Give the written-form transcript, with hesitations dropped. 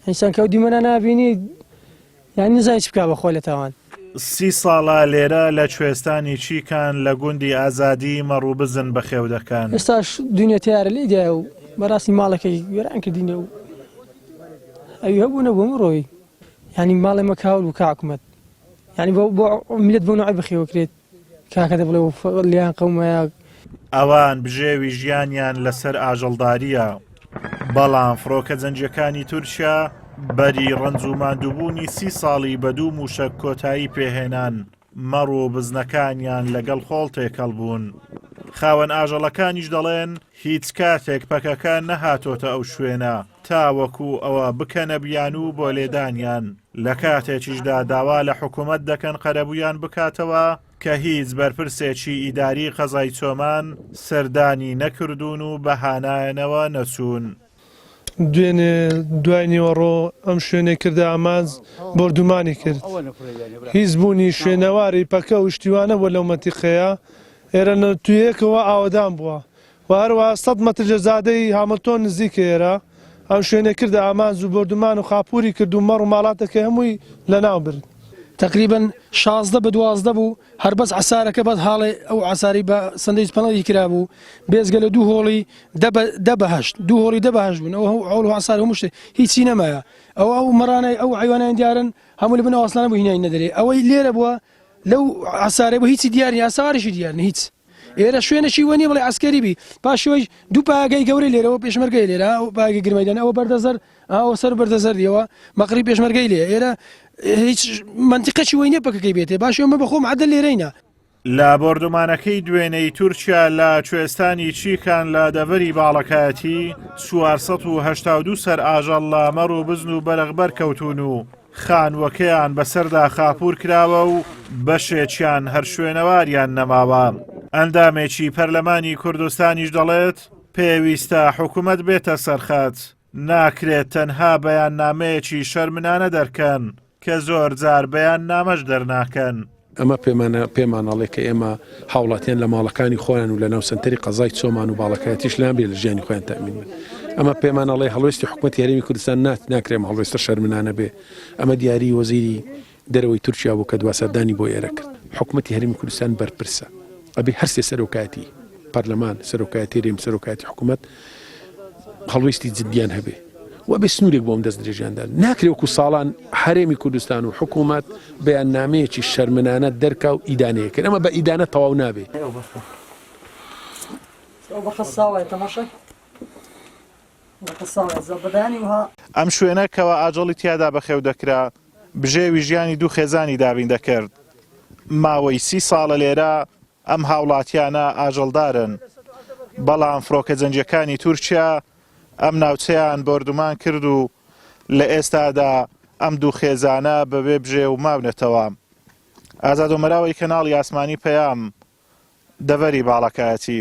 ئینسان کە ئەو دیمەنە نابینی یانی نزانانی چ بکا بە خۆ لە تاوان. سی ساڵە لێرە لە کوێستانی چیکان لە گوندی ئازادی مەڕ و بزن بەخێو دەکەن. ئێستاش دونیا تەیارە لێی دایە و بەڕاستی ماڵەکەی وێران کردینە و ئەوی هەبوو نەبوو هەموو ڕۆیی. یانی ماڵێ مە کاول بوو کا حکومەت یانی بۆ بۆ میلەت بۆ نوعی بەخێوە کرێت کاکە دە بڵێ لیان قەومایە. ئەوان بژێوی ژیانیان لەسەر ئاژەڵدارییە، بەڵام فڕۆکە جەنگییەکانی تورکیا بەری ڕەنج و ماندووبوونی سی ساڵی بە دوو مووشەک کۆتایی پێهێنان، مەڕ و بزنەکانیان لەگەڵ خۆڵ تێکەڵ بوون. خاوەن ئاژەڵەکانیش دەڵێن، هیچ کاتێک پەکەکە نەهاتۆتە ئەو شوێنە تاوەکو ئەوە بکەنە بیانوو بۆ لێدانیان، لە کاتێکیشدا داوا لە حکومەت دەکەن قەرەبوویان بکاتەوە کە هیچ بەرپرسێکی ئیداری قەزای چۆمان سەردانی نەکردوون و بە هانایانەوە نەچوون. دوێنێ دوای نیوەڕۆ ئەم شوێنەی کردە ئامانج بۆردومانی کرد. هیچ بوونی شوێنەواری پەکە و شتی وا نەبووە لەو مەنتیقەیە. ئێرە نەوتویەکەوە ئاوەدان بووە و هەروەها سەد مەتر لە جادەی هامڵتۆن نزیکە ئێرە. ئەم شوێنەی کردە ئامانج و بۆردومان و خاپووری کرد و مەڕ و ماڵاتەکەی هەمووی لەناو برد. تەقریبەن 16 بە 12 بوو هەر بەس عەسارەکە بەس هاڵێ ئەو عەسارەی بە سەندەیج پەنەڵی کرابوو بێجگە لە دوو هۆڵی دە بە دە بە هەشت دوو هۆڵی دە بە هەشت بوون ئەو هەوڵ و عەسار هەموو شتێ هیچی نەمایە ئەو ئەو مەڕانەی ئەو عیوانیان دیارن هەموو لە بن ئاسمانە بوو هینای نەدەرێ ئەوەی لێرە بووە لەو عەسارەی بوو هیچی دیار نیە ئاسەواریشی دیار نیە هیچ ئێرە شوێنێکی وە نیە بڵێ عەسکەری بی پاشەوەی دوو پایەگەی گەورەی لێرەوە پێشمەرگەی لێرە ئەو پایەگەی گرمەیدان ئەوە بەردەزەر ئەوە سەر بەردەزەردیەوە مەقری پێشمەرگەی لێ ئێرە هیچ منتیقەکی وەی نیە پەکەکەی بێتێ باشی ئەمە بەخۆم عەدل لێرەینە. لە بۆردومانەکەی دوێنێی تورکیا لە کوێستانی چیکان لە دەڤەری باڵەکایەتی 482 سەر ئاژەڵ لە مەڕ و بزن و بەرخ بەرکەوتوون و خانووەکەیان بەسەردا خاپوور کراوە و بەشێکیان هەر شوێنەواریان نەماوە. ئەندامێکی پەرلەمانی کوردستانیش دەڵێت، پێویستە حکومەت بێتە سەرخەت، ناکرێت تەنها بەیاننامەیەکی شەرمنانە دەرکەن کە زۆر جار بەیاننامەش دەرناکەن. ئەمە پێمانە پێمان ئەڵێ کە ئێمە هاوڵاتیان لە ماڵەکانی خۆیان و لە ناو سەنتەری قەزای چۆمان و باڵەکایەتیش لایان بێ لە ژیانی خۆیان تەئمین بن. ئەمە پێمان ئەڵێ هەڵوێستی حکومەتی هەرێمی کوردستان نات ناکرێ ئەم هەڵوێستە شەرمنانە بێ. ئەمە دیاری وەزیری دەرەوەی تورکیا بوو کە دوا سەردانی بۆ ئێرە کرد. حکومەتی هەرێمی کوردستان بەرپرسە. ئەبێ هەر سێ سەرۆکایەتی پەرلەمان، سەرۆکایەتی هەرێم، سەرۆکایەتی حکومەت هەڵوێستی جدیان هەبێ و ئەبێ سنوورێک بۆ ئەم دەستدرێژیان دان. ناکرێ وەکو ساڵان هەرێمی کوردستان و حکومەت بەیاننامەیەکی شەرمنانە دەرکا و ئیدانەیە کرد. ئەمە بە ئیدانە تەواو نابێ. ئەم شوێنە کەوا ئاژەڵی تیادا بەخێو دەکرا، بژێوی ژیانی دوو خێزانی دابین دەکرد. ماوەی سی ساڵە لێرە ئەم هاوڵاتیانە ئاژەڵدارن، بەڵام فڕۆکە جەنگییەکانی تورکیا ئەم ناوچەیان بۆردومان کرد و لە ئێستادا ئەم دوو خێزانە بەبێ بژێو ماونەتەوە. ئازاد ئۆمەراوی کەناڵی ئاسمانی پەیام، دەڤەری باڵەکایەتی.